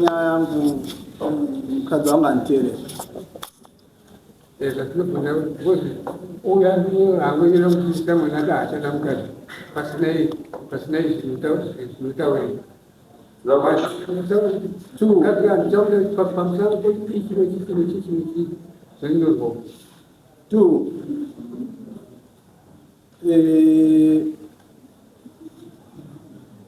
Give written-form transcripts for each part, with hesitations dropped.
nyaya yangu mukadzi wangu anditeerera. Zvatinogona because uya hangonyanya kuchiita mwana ka haachada mukadzi pasinai pasinai zvinotaurika. Mukadzi handichaura pamusana poichi nechichi nechichi nechichi zvanyorwa. Two.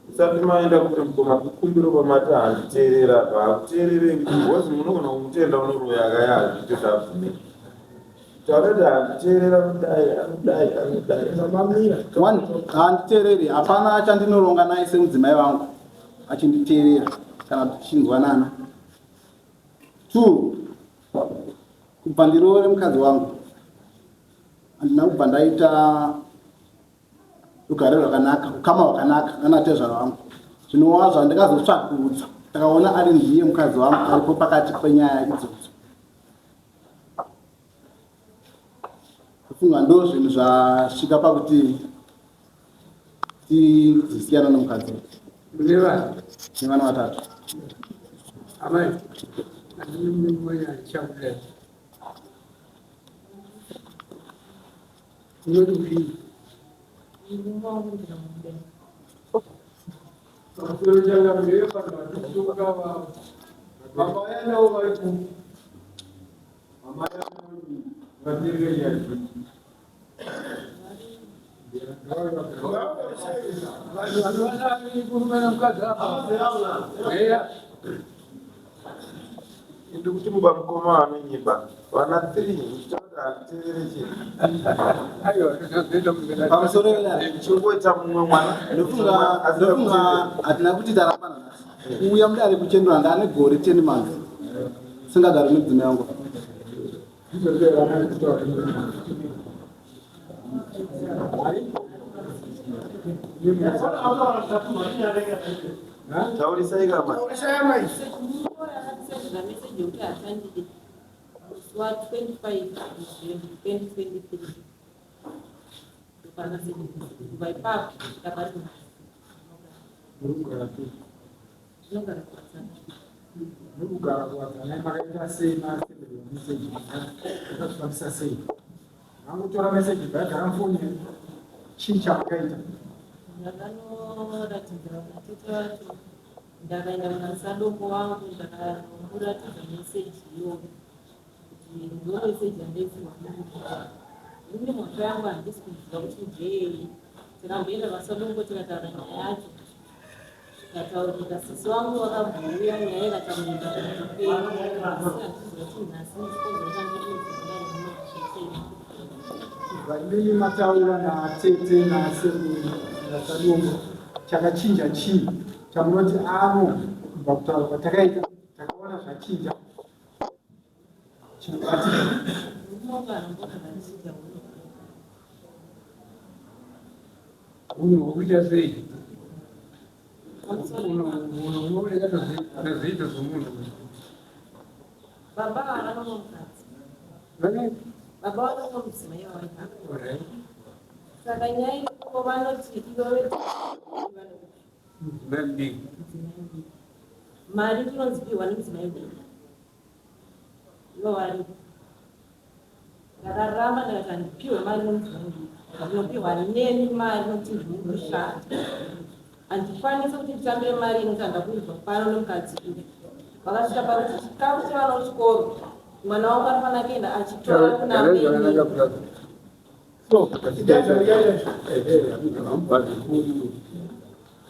Usati maenda kure mukoma kukumbiro pamati handiteerera apa hakuteererei because munogona kumutenda unoroya akaya hazviite zvabvumira taura kuti handiteerera anodai anodai anodai One, handiteereri hapana chandinoronga naye semudzimai vangu achinditeerera kana kuti tichinzwanana. Two, kubva ndiroore mukadzi wangu handina kubva ndaita rugare rwakanaka ukama hwakanaka nanatezvara vangu zvinova zvandikazotsvagurudza ndakaona ari ndiye mukadzi wangu aripo pakati penyaya idzodzo kufunga ndo zvinhu zvasvika pakuti tizosiyana nomukadzi nevana vatatu. Amai, andinomumoya Unoti kudii? Pamusoro changamire vanhu vatikutuka baba vayanawo vari ku amai vatirire nyaya. Vanhu vanowana kurume nemukadzi apa. Eya. Ndikuti muba mukoma vanonyepa vana 3 muchitaura handiteerere chinhu. Aiwa, zvinozoita munhu. Pamusoro vedare. Chingoita mumwe mwana. Ndofunga ndofunga hatina kuti tarambana nhasi. Kuuya mudare kuchendura ndane gore 10 months. Singagari nemudzimai wangu. Taurisai kama. Taurisai amai. Message yekuti haachandidi musi wa 25 June 2023 kubva ipapo kusvika pari nhasi ndinogara kuwadzana. Murikugara kuwadzana makaita sei masenderwa message makazvifambisa sei? Mangotora message bvayagara mufoni here? Chii chamakaita? Ndakanoratidza vatete vacho ndakaenda kuna sadoko wangu ndakanomuratidza message iyoyo kuti ndo message yandaisirwa nemurume. Ini mhosva yangu handisi kuziva kuti ndeyei. Takamboenda kwasadoko tikataura nyaya yacho Zvikataurika sisi vangu vakambouya nyaya ikataurika zvikatopera asi handiziva kuti nhasi nechikonzero chandiri Vaimimi mataura natete nasekuru naSadongo chakachinja chii chamunoti ano kubva kutaura kwatakaita takaona zvachinja chinobatika. Hunhu hwokuita sei? Hunhu hunooneka nezviito zvomunhu. Baba havana mukadzi. Vane? Baba vana mudzimai wavo. Alright. Saka nyaya iripo vanoti ivo Mudzimai mudiki. Mari ndinonzipiwa nemudzimai mudiki. Ivo varipo. Ndakaramba ndikati handipiwe mari nomudzimai mudiki. Ndinopiwa nemi mari nokuti ndiri kushanda. Handikwanisi kuti nditambire mari inoti handakuudzwa pano nemukadzi uyu. Vakasvika pakuti chikafu chevana kuchikoro mwana wangu anofanira kuenda achitora kuna amai.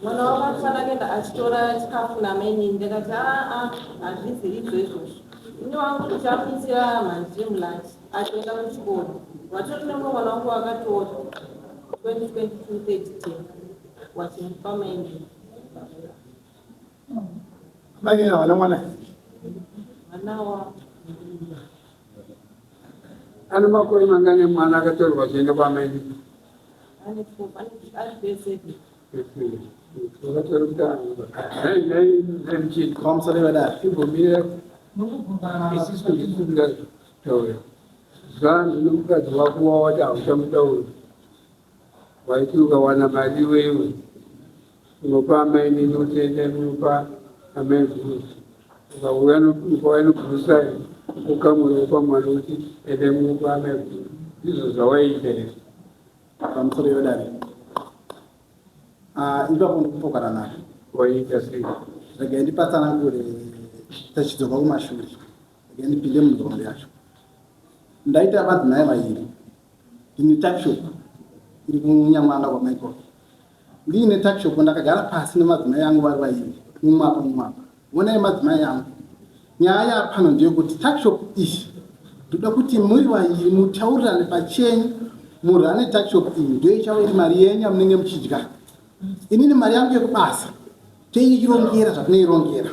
Mwana wangu anofanira kuenda achitora chikafu namainini ndakati aa hazvisi izvo izvozvo ini wangu ndichamuisira mhanzi yemulati achienda kuchikoro vatori nemumwe mwana wangu wakatora 2022 30 wachimupa mainini. Mainini havana mwana Mwana wa Ane makore mangani mwana akatorwa achienda kwamainini? ane four ane ari grade seven. Pamusoro vedare. Imbomira isisu ndisikuda kutaura. Zvanzi nomukadzi wako wawati hauchamutauri. Waiti ukawana mari iwewe unopa amainini utenda unopa amai guru. Ukauya nokauya negrocery ukamwe wopa mwana kuti ende mupa amaiguru. Ndizvo zvawaiita here? Pamusoro yodare. Ah, ipapo ndikupokana naye. Waiita sei? Regai ndipatsanangure tachidzoka kumashure. Regai ndipinde munhoroondo yacho. Ndaita madzimai vairi. Ndine tuckshop iri kuNyamwanga kwaMichael. Ndiine tuckshop ndakagara pasi nemadzimai angu vari vairi, mumwe apa mumwe apa. Vonai madzimai angu. Nyaya yapano ndeyekuti tuckshop iyi ndoda kuti muri vairi mutaurirane pachenyu murane tuckshop iyi ndiyo ichava iri mari yenyu yamunenge muchidya. Inini mari yangu yekubasa toirongera zvatinoirongera.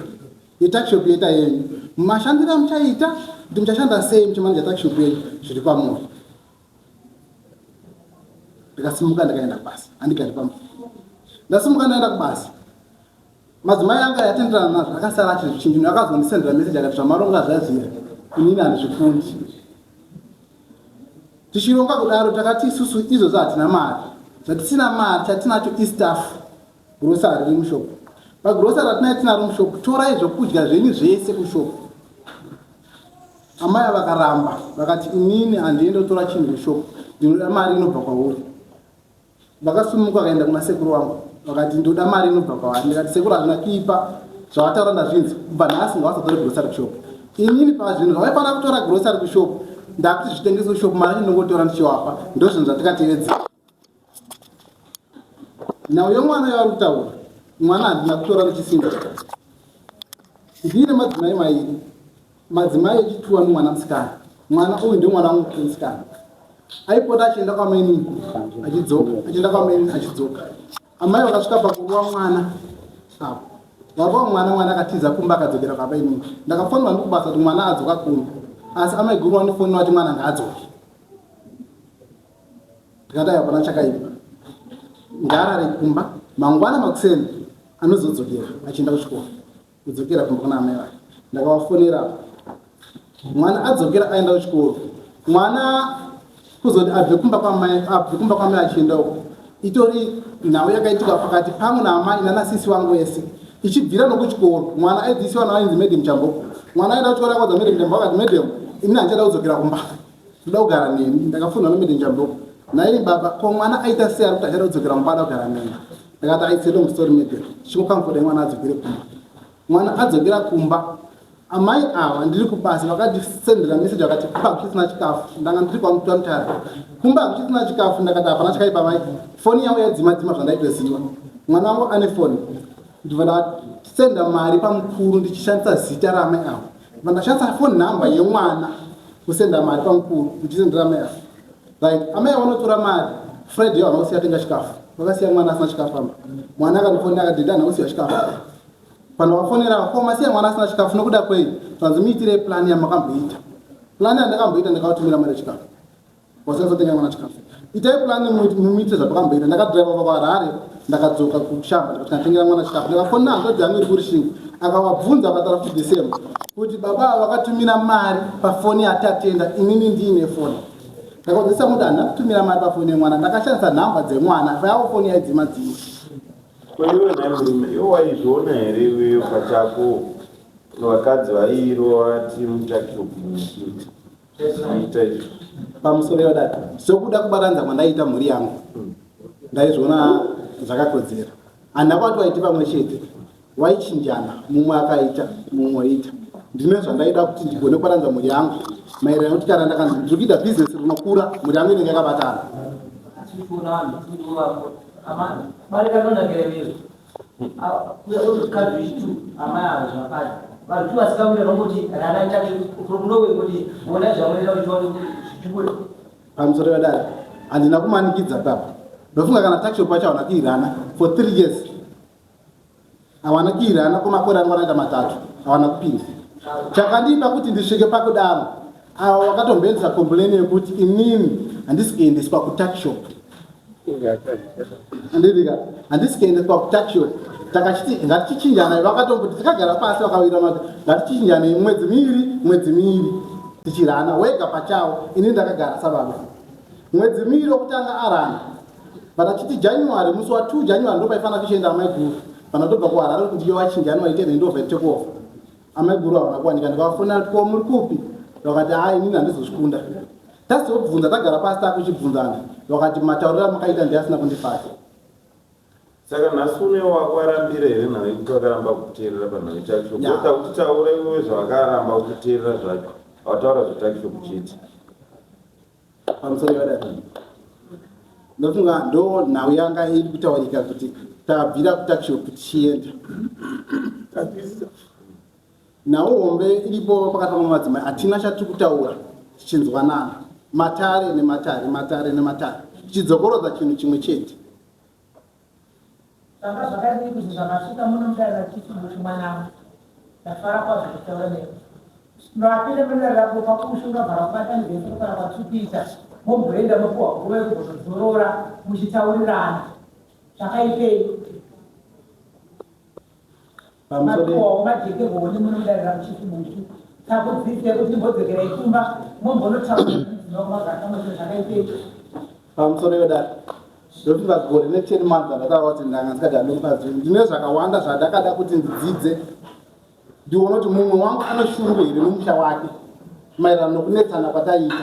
Yetuckshop yoita yenyu. Mashandiro amuchaita kuti muchashanda sei muchimanija tuckshop yenyu zviri kwamuri. Ndikasimuka ndikaenda kubasa handigari pamba. Ndasimuka ndaenda kubasa. Madzimai anga yatenderana nazvo akasara achizvichinjinwa akazondisendera message akati zvamaronga zvaziya inini handizvifundi. Tichironga kudaro takati isusu izvozvo hatina mari. Zvatisina mari chatinacho istaff. Grocery riri mushop. Pagrocery ratinai tinaro mushop torai zvokudya zvenyu zvese kushop. Amai vakaramba vakati inini handiende kutora chinhu kushop ndinoda mari inobva kwauri. Vakasumuka vakaenda kuna sekuru wangu vakati ndoda mari inobva kwavari. Ndikati sekuru hazvina kuipa zvavataura ndazvinzi kubva nhasi ngavasatore grocery kushop. Inini pazvinhu zvavaifanira kutora grocery kushop ndakuti zvitengeswe kushop mari yacho ndinongotora ndichiwapa ndozvinhu zvatikatevedzera. Nhau yemwana yavari kutaura, mwana handina kutora nechisimba. Ndine madzimai mairi, madzimai echituwa nomwana musikana. Mwana uyu ndomwana wangu musikana. Aipota achienda kwamainini achidzoka, achienda kwamainini achidzoka. Amai vakasvika pakurova mwana apo varova mwana, mwana akatiza kumba akadzokera kwamainini. Ndakafonera ndikubasa kuti mwana adzoka kumba, asi amai guru vandifonera vati mwana ngaadzoke. Ndikati hapana chakaipa, ngaarare kumba, mangwana makuseni anozodzokera achienda kuchikoro, kudzokera kumba kuna amai vake. Ndakavafonera mwana adzokera aenda kuchikoro, mwana kuzoti abve kumba kwamai abve kumba kwamai achienda uko itori nhau yakaitika pakati pangu naamai nanasisi vangu vese ichibvira nokuchikoro mwana aidzidzisiwa navainzi madam chamboko mwana aenda kuchikoro akaudza madam chamboko akati madam ini handichada kudzokera kumba Ndoda kugara nemi. Ndakafunga nomede Njamboko. Nhaimi baba, ko mwana aita sei ari kuti achada kudzokera kumba ada kugara nemi? Ndakati it's a long story Mabel. Chingokamfodai mwana adzokere kumba. Mwana adzokera kumba. Amai ava ndiri kubasa vakandisendera message vakati kumba hakuchisina chikafu. Ndanga ndiri kwaMutwantara. Kumba hakuchisina chikafu ndakati hapana chakaipa mai. Foni yavo yaidzima dzima zvandaitoziva. Mwana wangu ane foni. Ndibva ndasenda mari pamukuru ndichishandisa zita raamai ava. Ndibva ndashandisa phone number yemwana kusenda mari pamukuru ndichisendera amai ava. Right, amai ava vanotora mari Friday havana kusiya tenga chikafu. Vakasiya mwana asina chikafu pamba. Mwana akandifonera akati dad handina kusiya chikafu. Pandavafonera ko masiya mwana asina chikafu nokuda kwei? Zvanzi muitirei plan yamakamboita. Plan yandakamboita ndakavatumira mari yechikafu. Wasazotenga mwana chikafu. Itai plan mumuite zvapakamboita. Ndakadriver kubva kuHarare ndakadzoka kushamba ndikati ndatengera mwana chikafu. Ndakafonera hanzvadzi yangu iri kuRushinga akavabvunza akataura futi the same kuti baba ava vakatumira mari pafoni yaTatenda inini ndiine foni. Ndakadzidzisa kuti handina kutumira mari pafoni yemwana ndakashandisa nhamba dzemwana payavo foni yaidzima dzima. Ko iwe nhai murume iwe waizviona here iwewe pachako vakadzi vaiirova timutakiro muchiita Pamusoro yodati sokuda kubatanidza kwandaiita mhuri yangu ndaizviona zvakakodzera. Handina kwati waiti pamwe chete waichinjana mumwe akaita mumwe oita. Ndine zvandaida kuti ndigone kubatanidza mhuri yangu maererano nekuti kana ndakanzi ndiri kuita bhizinesi rinokura mhuri yangu inenge yakabatana. Pamusoro vedare handina kumanikidza papa ndofunga kana tuckshop wacho hawana kuirana for three years hawana kuirana kwemakore angu anaita matatu hawana kupinda chakandipa kuti ndisvike pakudaro avo vakatomboendesa complain yekuti inini handisi kuendeswa kutuckshop Andidika handisi kuendeswa kutuckshop takachiti ngatichichinjanai vakatomboti takagara pasi vakawirirana kuti ngatichichinjanei mwedzi miiri mwedzi miiri tichirana wega pachawo ini ndakagara sababa mwedzi miiri wokutanga arana but achiti january musi wa 2 january ndopaifanira tichienda amaiguru panatobva kuharare kuti ndiyo vachinjani vaite handover take off. Amaiguru havana kuwanika ndikavafonera kuti ko muri kupi vakati haa inini handizozvikunda. Tazobvunza tagara pasi takuchibvunzana vakati matauriro amakaita ndiye asina kundifadza. Saka nhasi une wako arambira here nhau yekuti vakaramba kuteerera panhau yetuckshop? Yeah. Wota kuti taura iwewe zvavakaramba kuteerera zvacho. Wataura zvetuckshop chete. Pamusoro yevadare. Ndofunga ndo nhau yanga iri kutaurika kuti tabvira kutuckshop tichienda. Nhau hombe iripo pakati pamwe madzimai hatina chatiri kutaura tichinzwanana. Matare nematare, matare nematare. Tichidzokorodza chinhu chimwe chete. Zvanga zvakadii kuti zvamasvika muno mudare raChief Bushu mwanangu. Ndafara kwazvo kutaura newe. Vapinda mudare rako pakushu ungabva rakubatanidza isoro kana kwatiri kuita momboenda mopiwa nguva yekumbozozorora muchitaurirana zvakaipei. Mapiwawo majekerwo one muno mudare raChief Bushu. Takudzidzisai kuti imbodzokerai kumba mombonotaura nemudzimai wako magara pamwe chete zvakaipei. Pamusoro wedare ndofunga gore ne10 months andataura kuti ndanga ndisingagari nomukadzi wenyu ndine zvakawanda zvandakada kuti ndidzidze ndione kuti mumwe wangu anoshungu here nomusha wake maererano nokunetsana kwataiita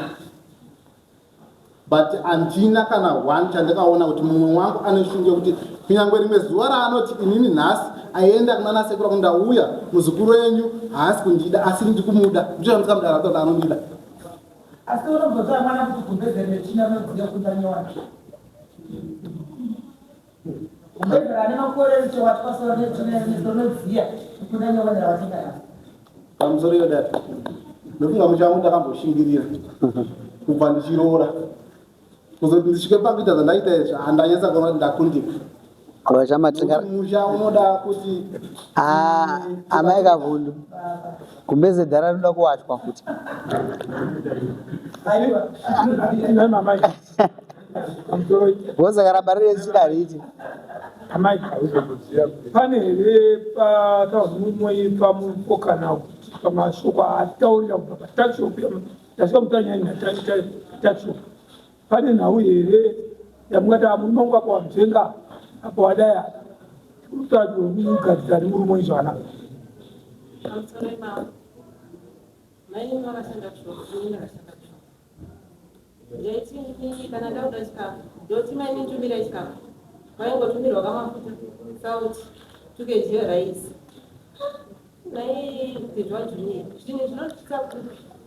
but handina kana one chandakaona kuti mumwe wangu ane shungu yekuti kunyange rimwe zuva raanoti inini nhasi aenda kuna nasekuru ako ndauya muzukuru wenyu haasi kundida asi ndiri kumuda ndicho chandikamudara kuti anondida Asi unombotora mwana kuti gumbeze rechina rinodziya kunda nyowani. Gumbeze rane makore richowatwa soro nechina rinodziya kunda nyowani rawatenga naro. Pamusoro iyo data. Ndofunga musha wangu ndakamboshingirira kubva ndichiroora. Kuzoti ndisvike pakuita zvandaita izvi handanyatsa kuona kuti ndakundika. Musha unoda kuti ah, amai Kavhundu gumbeze dhara rinoda kuwachwa futi. Woza ramba riri chida riiti. Amai pane here patamumoipa mupokana kuti pamashoko aataurira kubva patuckshop tasvika mutanyanya tuckshop pane nhau here yamungati murume wangu apo wamzvenga apo wadai apa tikutsvagiwe kugadzira nemurume wenyu zvakanaka. Pamusoro ipapo mai vakashanda kushop ini ndakashanda kushop ndaiti inini kana ndakuda chikafu ndoti mai nditumirai chikafu vaingotumirwa kamafuta sauti 2 kg rice Nhai Tezva Junior, zvinhu zvinotyisa kupi?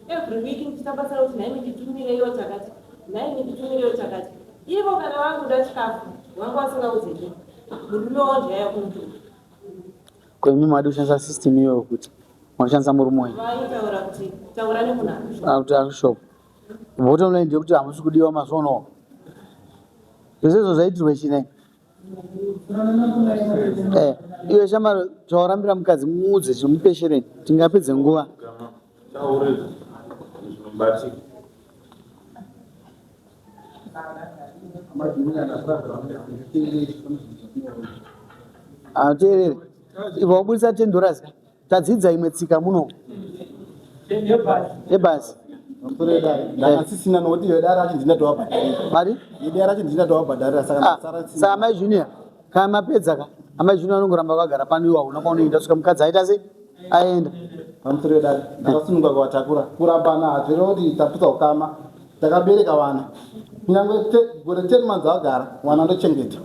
Every week ndichita basa rekuti nhaimi nditumireiwo chakati, nhaimi nditumireiwo chakati. Ivo kana vakuda chikafu vanga vasingaudze ini. Murume wavo ndiye aiya kumutuma. Ko imi madi kushandisa system iyoyo kuti makushandisa murume wenyu? Vaitaura kuti taura nemunhu akushop. Ah, kuti akushop. Bottom line ndeyekuti hamusi kudiwa mazuva ano. Zvese izvo zvaitirwe chine. Eh, iwe shamwari chawarambira mukadzi muudze chimupeshereni tingapedze nguva. Taure zvinobatika. Ateerere. Ibva wabudisa 10 dollars. Tadzidza imwe tsika muno. Yebhazi. Ndakasisina nokuti iyo dare racho ndina towabhadharira. Mari? Iyo dare racho ndina towabhadharira saka Ah, ndasara saka amai Junior kana mapedza ka amai Junior anongoramba vakagara pano iwo hauna kwaunoenda kusvika mukadzi aita sei aenda. Pamusoro yedare ndakasununga kuvatakura kurambana hazvireve kuti taputsa ukama takabereka vana kunyange gore 10 months avagara vana ndochengeta.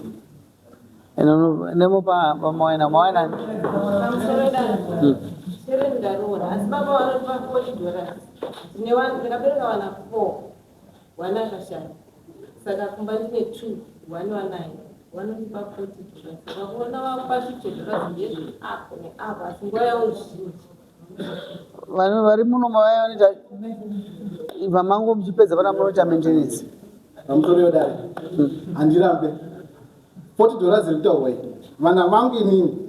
Nemopa mawaina mawaina. Pamusoro wedare. Chere ndaroora asi baba vanotipa 40 dollars. Ndine vana ndakabereka vana 4. One akashaya. Saka kumba ndine 2, one wanaye. Vanotipa 40 dollars. Saka kuona vakupa 50 dollars ndezve apo neapo asi nguva yavo zhinji. Vanhu vari muno mavaya vanoita ibva mangu muchipedza pana munoita maintenance. Pamusoro yodare. Handirambe. 40 dollars iri kutaurwa iyi. Vana vangu inini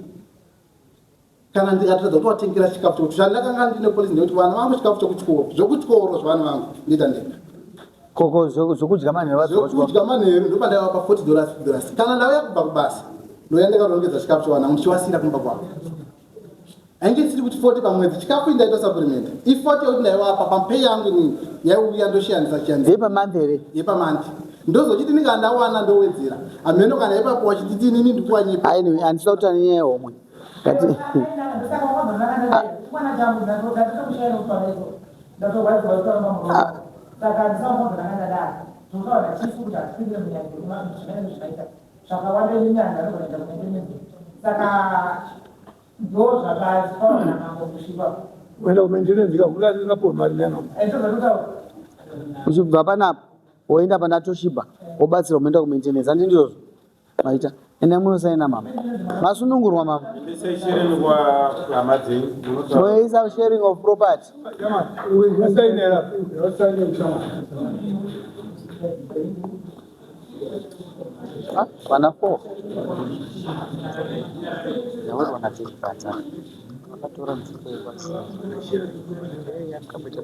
kana ndikatadza kutovatengera chikafu chokuti zvandakanga ndine policy ndekuti vana vangu chikafu chokuchikoro zvokuchikoro zvevana vangu ndoita ndega. Koko zvokudya manheru zvokudya manheru ndopandaiva pa 40 dollars 50 dollars kana ndauya kubva kubasa ndouya ndakarongedza chikafu chavana vangu ndichivasiira kumba kwavo. Ainge isiri kuti 40 pamwedzi chikafu indaita supplement i 40 yekuti ndaivapa pamupay yangu inini yaiuya ndoshiyanisa shiyanisa yepamonth here yepamonth ndozochiti ndinga ndawana ndowedzera hameno kana ipapo wachititi inini ndikuwanyipa anyway handisida kutaura nenyaya yehomwe. Kati Uchibva panapa woenda pana Toshiba wobatsirwa moenda kumaintenance handi ndizvozvo maita endai munosaina mama masunungurwa mama moisa sharing of property. Ah, vana 4 vakatora nzvimbo yepasi yakamboita